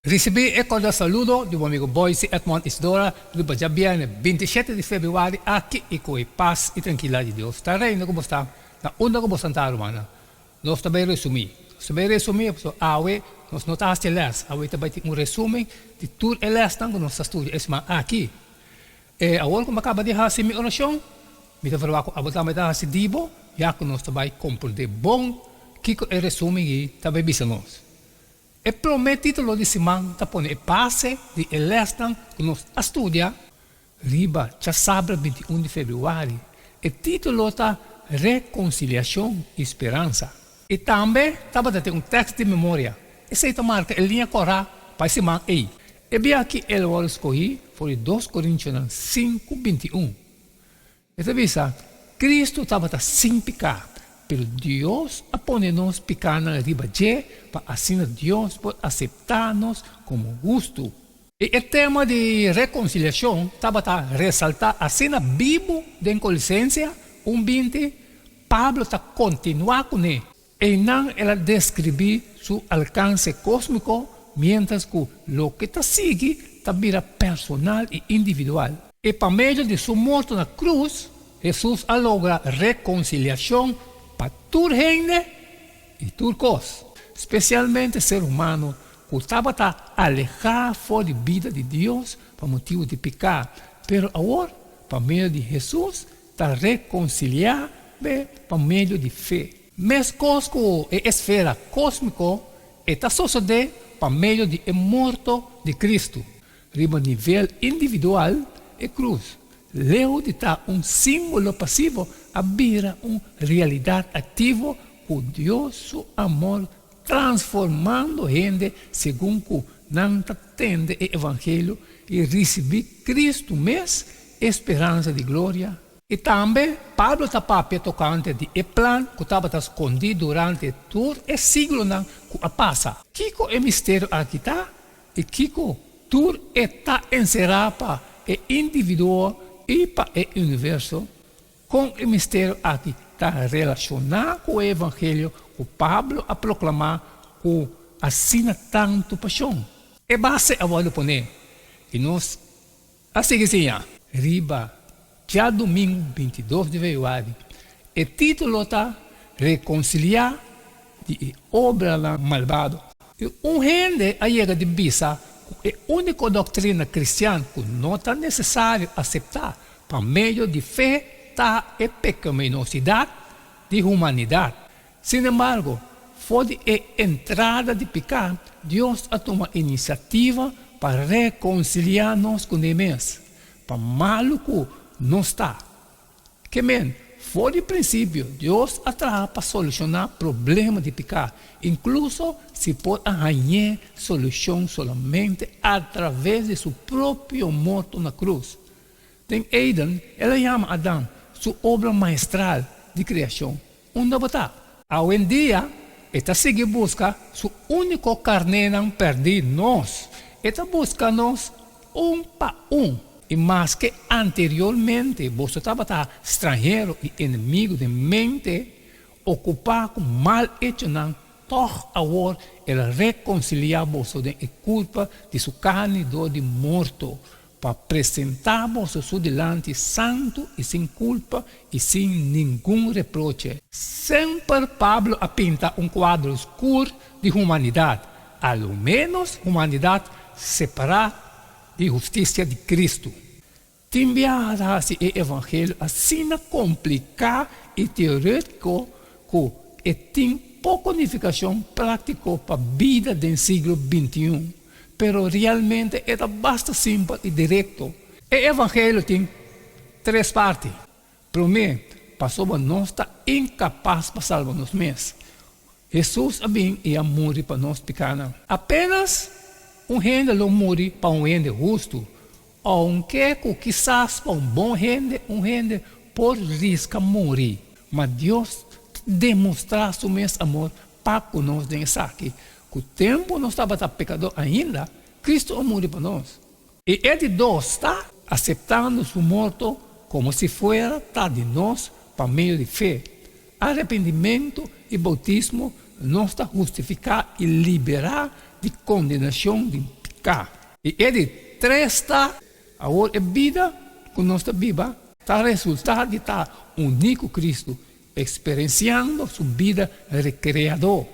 Risibí e kordial saludo di bo amigo Boyce Edmond Isidora riba djabièrnè 27 di febrüari aki i ku e pas i trankilidat di Dios ta reina ku bo sta na unda ku bo santá rumannan. Nos ta bai resumí. Nos ta bai resumí pasobra awe nos no ta hasi e lès. Awe ta bai tin un resumen di tur e lèsnan ku nos ta studia e siman aki. E awor ku mi a kaba di hasi mi orashon, mi ta verwagt ku abo tambe ta hasi di bo, ya ku nos ta bai komprendé bon kiko e resumen ei ta bai bisa nos. E promé título di siman ta pone e base di e lèsnan ku nos a studia riba djasabra 21 di febrüari. E título ta Rekonsiliashon i Speransa. I tambe tabata tin un tèks di memoria. Esei ta marka e liña kòrá pa e siman ei. E bia aki el wòrdu skohí for di 2 Korintionan 5, 21. E ta bisa, Kristu tabata sin piká, pero Dios a pone nos pikánan riba dje pa asina Dios por aseptá nos komo hustu. I e tema di rekonsiliashon tabata resaltá asina bibu den Kolisensia un 20, Pablo ta kontinuá kuné. Einan el a deskribí su alkanse kósmiko miéntras ku loke ta sigui ta bira personal i individual. I pa medio di su morto na krus, Hesus a logra rekonsiliashon pa tur hende i tur kos, spesialmente ser humano ku tabata alehá for di bida di Dios pa motibu di piká, pero awor pa medio di Hesus ta rekonsiliá be pa medio di fe. Meskos ku e esfera kósmiko, e ta sosodé pa medio di e morto di Kristu. Riba nivel individual, e krus, leu di ta un símbolo pasivo, a bira un realidat aktivo ku Dios su amor transformando hende segun ku nan ta tende e evangelio i risibí Kristu mes, e speransa di gloria. I tambe Pablo ta papia tokante di e plan ku tabata skondí durante tur e siglonan ku a pasa. Kiko e misterio aki ta i kiko tur e ta enserá pa e individuo i pa e universo? Kon e misterio aki ta relashoná ku e evangelio ku Pablo a proklamá ku asina tantu pashon? E base a wòrdu poné i nos a sigui siña. Riba djadumingu 22 di febrüari, e título ta Rekonsiliá di e obranan malbado. I un hende a yega di bisa ku e úniko doktrina kristian ku no ta nesesario aseptá pa medio di fe ta e pekaminosidad di humanidat. Sin embargo, for di e entrada di piká, Dios a tuma inisiativa pa rekonsiliá nos kuné mes, pa malu ku nos ta. Ke men, for di prinsipio Dios a traha pa solushoná problema di piká, inkluso si por a hañ'é solushon solamente atraves di su propio morto na krus. Den Eden, el a yama Adam su obra maestral di kreashon. Unda bo ta? Awendia, e ta sigui buska su úniko karnénan pèrdí, nos. E ta buska nos un pa un. I maske anteriormente boso tabata stranhero i enemigu den mente, okupá ku mal echonan, tòg awor el a rekonsiliá boso den e kulpa di su karni dor di morto, pa presentá boso su dilanti santu i sin kulpa i sin ningun reproche. Semper Pablo a pinta un kuadro skur di humanidat, a lo ménos humanidat separá di hustisia di Kristu. Tin biaha ta hasi e evangelio asina kompliká i teorétiko ku e tin poko nifikashon práktiko pa bida den siglo 21. Pero realmente e ta basta simpel i direkto. E evangelio tin tres parti. Promé, pasobra nos ta inkapas pa salba nos mes. Hesus a bin i a muri pa nos pikánan. Apenas un hende lo muri pa un hende hustu, ounke ku kisas pa un bon hende un hende por riska muri. Ma Dios ta demostrá su mes amor pa ku nos den esaki, ku tempu nos tabata pekadó ainda, Kristu a muri pa nos. I e di dos ta aseptando su morto komo si fuera ta di nos pa medio di fe, arepentimentu i boutismo, nos ta hustifiká i liberá di kondenashon di. piká. I e di tres ta, awor e bida ku nos ta biba ta resultá di ta uní ku Kristu, eksperensiando su bida rekreadó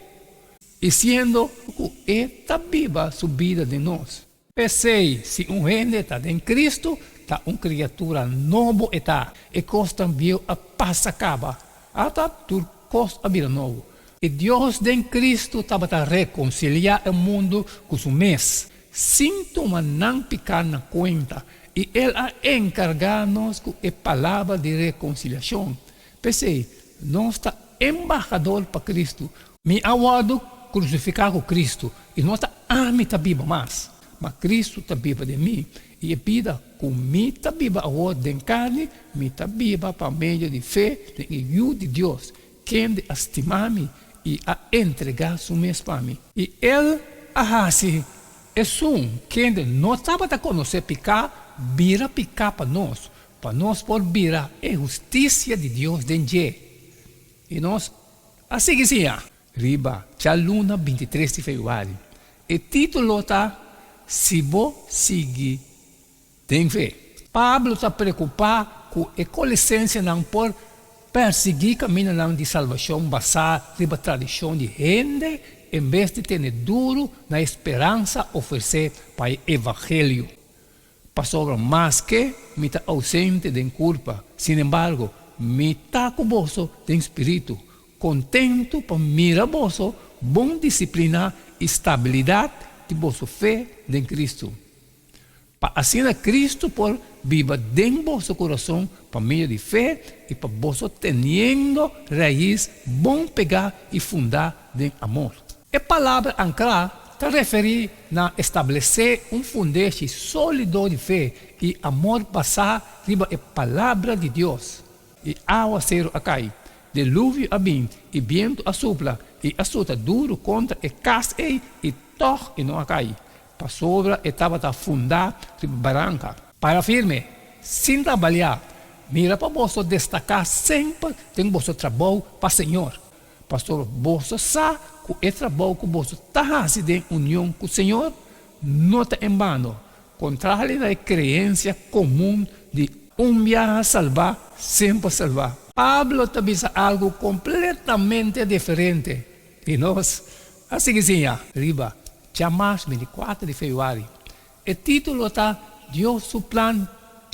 i siendo ku e ta biba su bida den nos. P'esei, si un hende ta den Kristu, ta un kriatura nobo e ta, e kosnan bieu a pasa kaba, ata tur kos a bira nobo. E Dios den Kristu tabata rekonsiliá e mundu ku su mes, sin tuma nan piká na kuenta, i el a enkargá nos ku e palabra di rekonsiliashon. P'esei, nos ta embahador pa Kristu. Mi a wòrdu krusifiká ku Kristu, i no ta ami ta biba mas, ma Kristu ta biba den mi. I e bida ku mi ta biba awor den karni, mi ta biba pa medio di fe den e Yu di Dios, kende a stima mi i a entregá su mes pa mi. I el a hasi esun kende no tabata konosé piká bira piká pa nos, pa nos por bira e hustisia di Dios den dje. I nos a sigui siña. Riba djaluna bintitres di febrüari. E título ta Si bo sigui den fe. Pablo ta preokupá ku e kolesensianan por persiguí kamindanan di salbashon basá riba tradishon di hende en bes di tene duru na e speransa ofresé pa e evangelio. Pasobra maske mi ta ousente den kurpa, sinembargo, mi ta ku boso den spiritu, kontentu pa mira boso bon disipliná i stabilidat di boso fe den Kristu, pa asina Kristu por biba den boso kurason pa medio di fe i pa boso teniendo rais bon pegá i fundá den amor. E palabra ankrá ta referí na establesé un fundeshi sólido di fe i amor basá riba e Palabra di Dios. I áwaseru a kai, deluvio a bin, i bientu a supla i a suta duru kontra e kas ei, i tòg e no a kai, pasobra e tabata fundá riba baranka. Para firme, sin tambaleá, mira pa boso destaká semper den boso trabou pa Señor. Pastor, boso sa ku e trabou ku boso ta hasi den union ku Señor no ta en bano, kontrali na e kreensia komun di un biaha salbá, semper salbá. Pablo ta bisa algu kompletamente diferente di nos a sigui siña riba djamas 24 di febrüari. E título ta Dios su plan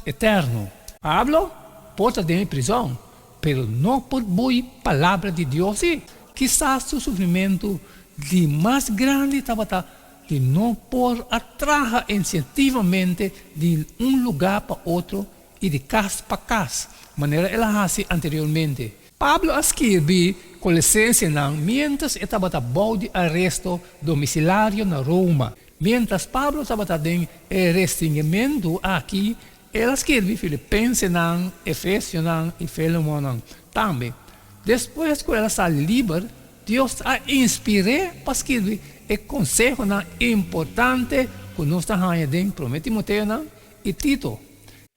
eterno. Pablo por ta den e prizòn, pero no por bui palabra di Dios. Sí, kisas su sufrimentu di mas grandi tabata di no por a traha insentivamente di un lugá pa otro i di kas pa kas, manera el a hasi anteriormente. Pablo a skirbi Kolosensenan miéntras e tabata bou di aresto domisilario na Roma. Miéntras Pablo tabata den e restringimentu aki, el a skirbi Filipensenan, Efesionan i Filemonnan tambe. Despues ku el a sali liber, Dios a inspir'é pa skirbi e konsehonan importante ku nos ta haña den Promé Timoteonan i Tito.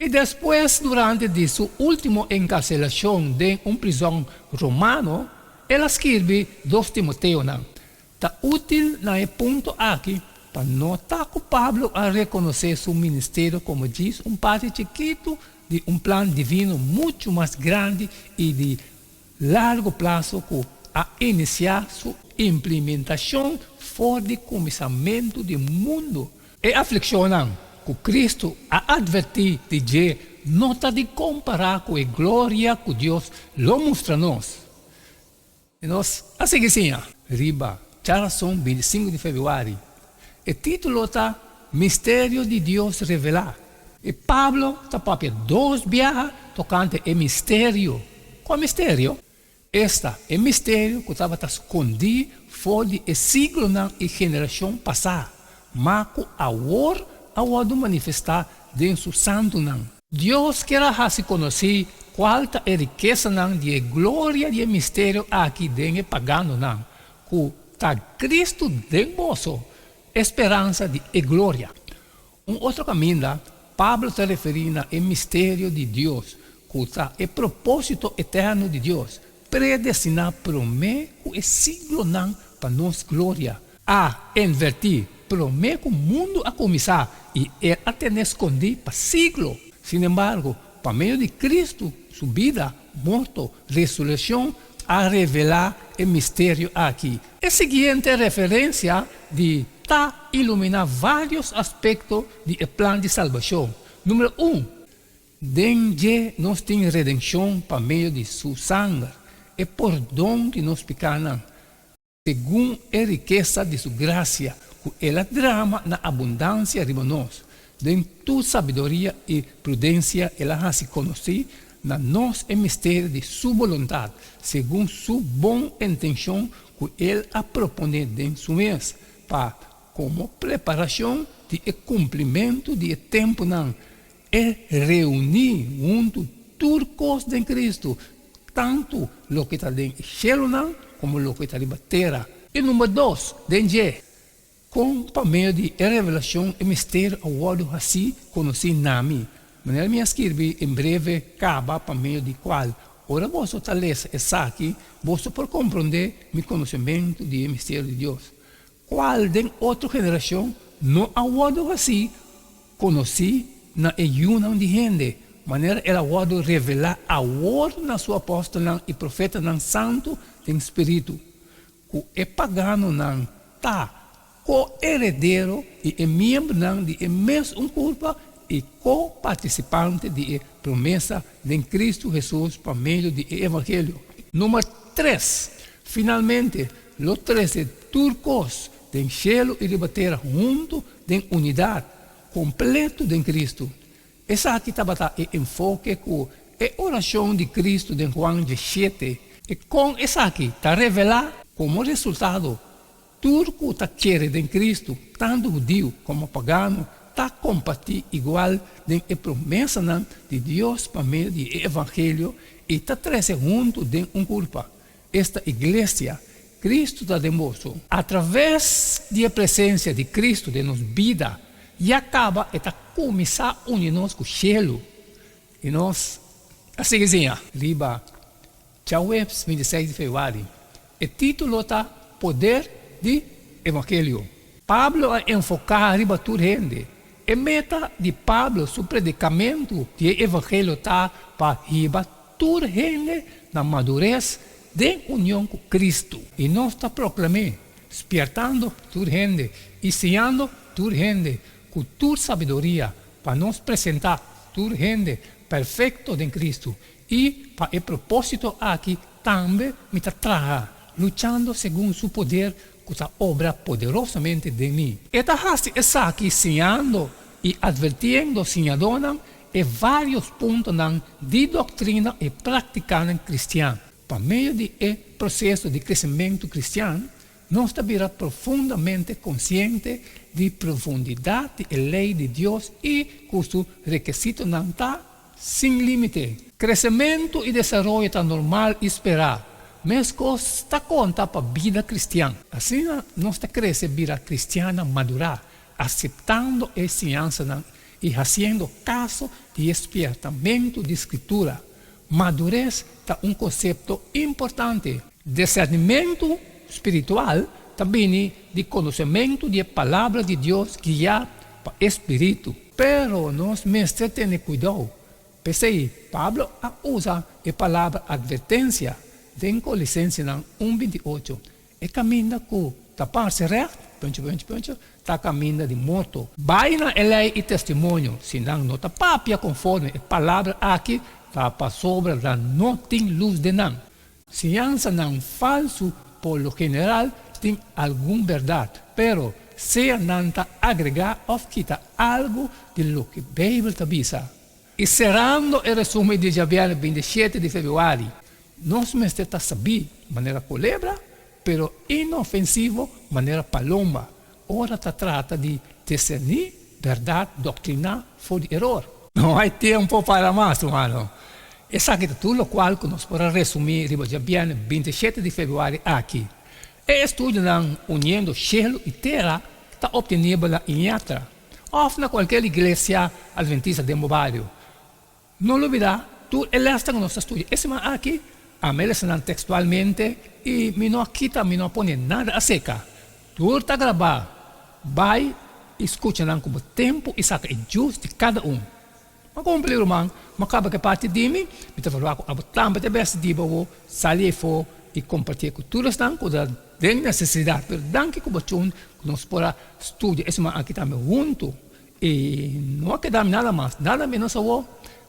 I despues, durante di su último enkarselashon den un prizòn romano, el a skirbi Dos Timoteonan. Ta útil na e punto aki pa nota ku Pablo a rekonosé su ministerio komo djis un parti chikitu di un plan divino muchu mas grandi i di largu plaso ku a inisiá su implementashon for di kuminsamentu di mundu. E aflikshonnan ku Kristu a atvertí di dje no ta di kompará ku e gloria ku Dios lo mustra nos. I nos a sigui siña riba djarason 25 di febrüari. E título ta Misterio di Dios Revelá. I Pablo ta papia dos biaha tokante e misterio. Kua misterio? Esta, e misterio ku tabata skondí for di e siglonan i generashon pasá, ma ku awor a wòrdu manifestá den su santunan. Dios kier a hasi konosí kual ta e rikesanan di e gloria di e misterio aki den e paganonan, ku ta Kristu den boso, e speransa di e gloria. Un otro kaminda, Pablo ta referí na e misterio di Dios, ku ta e propósito eterno di Dios, predestiná promé ku e siglonan pa nos gloria. A envertí. promé ku mundu a kuminsá i el a ten'é skondí pa siglo. Sinembargo, pa medio di Kristu su bida, morto, resurekshon a revelá e misterio aki. E siguiente referensia di ta iluminá vários aspekto di e plan di salbashon. Número un, Den dje nos tin redenshon pa medio di su sanger, e pordon di nos pikánan, segun e rikesa di su grasia ku el a drama na abundansia riba nos. Den tur sabiduria i prudensia el a hasi konosí na nos e misterio di su boluntat, segun su bon intenshon ku el a proponé den su mes, pa, komo preparashon di e kumplimentu di e tempunan, E reuní huntu tur kos den Kristu, tantu loke ta den e shelunan komo loke ta riba tera. I number dos, den dje, kon pa medio di e revelashon e misterio a wòrdu hasí konosí na mi, manera mi a skirbi en breve kaba pa medio di kual, ora boso ta lesa esaki, boso por komprondé mi konosementu di e misterio di Dios, Kual den otro generashon no a wòrdu hasí konosí na e yunan di hende, manera el a wòrdu revelá awor na su apòstelnan i profetanan santu den spiritu, ku e paganonan ta ko-eredero i e miembronan di e mes un kurpa i ko-partisipante di e promesa den Kristu Hesus pa medio di e evangelio. Number tres, finalmente, Lo trese tur kos den shelu i riba tera huntu den unidat kompletu den Kristu. Esaki tabata e enfoke ku e orashon di Kristu den Juan diesshete. I kon esaki ta revelá? Komo resultado, tur ku ta kere den Kristu, tantu hudiu komo pagano, ta kompartí igual den e promesanan di Dios pa medio di e evangelio i ta trese huntu den un kurpa. Esta iglesia, Cristo ta den boso. Atraves di e presencia di Cristo den nos bida, ya caba e ta cuminsa uni nos cu cielo. Y nos a sigui siña. Riba djaweps 26 di februari. E titulo ta Poder di Evangelio. Pablo a enfoca riba tur hende. E meta di Pablo su predicamento di e Evangelio ta pa hiba Tur hende na madures den union ku Kristu. I nos ta proklam'é, spièrtando tur hende i siñando tur hende ku tur sabiduria, pa nos presentá tur hende perfekto den Kristu. I pa e propósito aki tambe mi ta traha, luchando segun su poder ku ta obra poderosamente den mi. E ta hasi esaki siñando i atvertiendo siñadónan E vários puntonan di doktrina i práktikanan kristian. Pa medio di e proseso di kresementu kristian, nos ta bira profundamente konsiente di profundidat di e lei di Dios i ku su rekisitonan ta sin límite. Kresementu i desaroyo ta normal i sperá, meskos ta konta pa bida kristian. Asina nos ta krese bira kristiannan madurá, aseptando e siñansanan i hasiendo kaso di e spiertamentu di Skritura. Madures ta un konsepto importante. Disernimentu spiritual ta bini di konosementu di e Palabra di Dios guiá pa e spiritu. Pero nos mester tene kuidou. P'esei, Pablo a usa e palabra atvertensia den Kolisensenan un 28. E kaminda ku ta parse règt, puntje, puntje, puntje, ta kaminda di morto. Bai na e lei i testimonio, si nan no ta papia konforme e palabra aki, ta pasobra nan no tin lus den nan. Siñansanan falsu por lo general tin algun bèrdat, pero sea nan ta agregá òf kita algu di loke Beibel ta bisa. I serando e resumen di djabièrnè 27 di febrüari, Nos mester ta sabí manera kolebra, pero inofensivo manera palomba ora ta trata di diserní bèrdat doktriná for di eror. No hay tempo para mas, rumano. Esaki ta tur lokual ku nos por a resumí riba djabièrnè 27 di febrüari aki. E estudionan Uniendo Shelu i Tera ta optenibel na Iñatra òf na kualker iglesia adventista den bo bario. No lubidá tur e lèsnan ku nos ta studia e siman aki, ami a lesa nan tekstualmente i mi no a kita, mi no a pone nada aseka. Tur ta grabá. Bai i skucha nan ku bo tempu i saka e djus di kada un. M'a kumpli, ruman, m'a kaba ku e parti di mi, mi ta verwagt ku abo tambe ta bes di bo awo sali efo i kompartié ku tur esnan ku ta den nesesidat. Pero danki ku bo chun ku nos por a studia e siman aki tambe huntu i no a keda mi nada mas, nada menos awo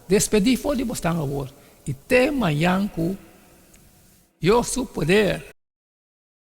despedí for di bosnan awor i te mañan ku Dios su poder.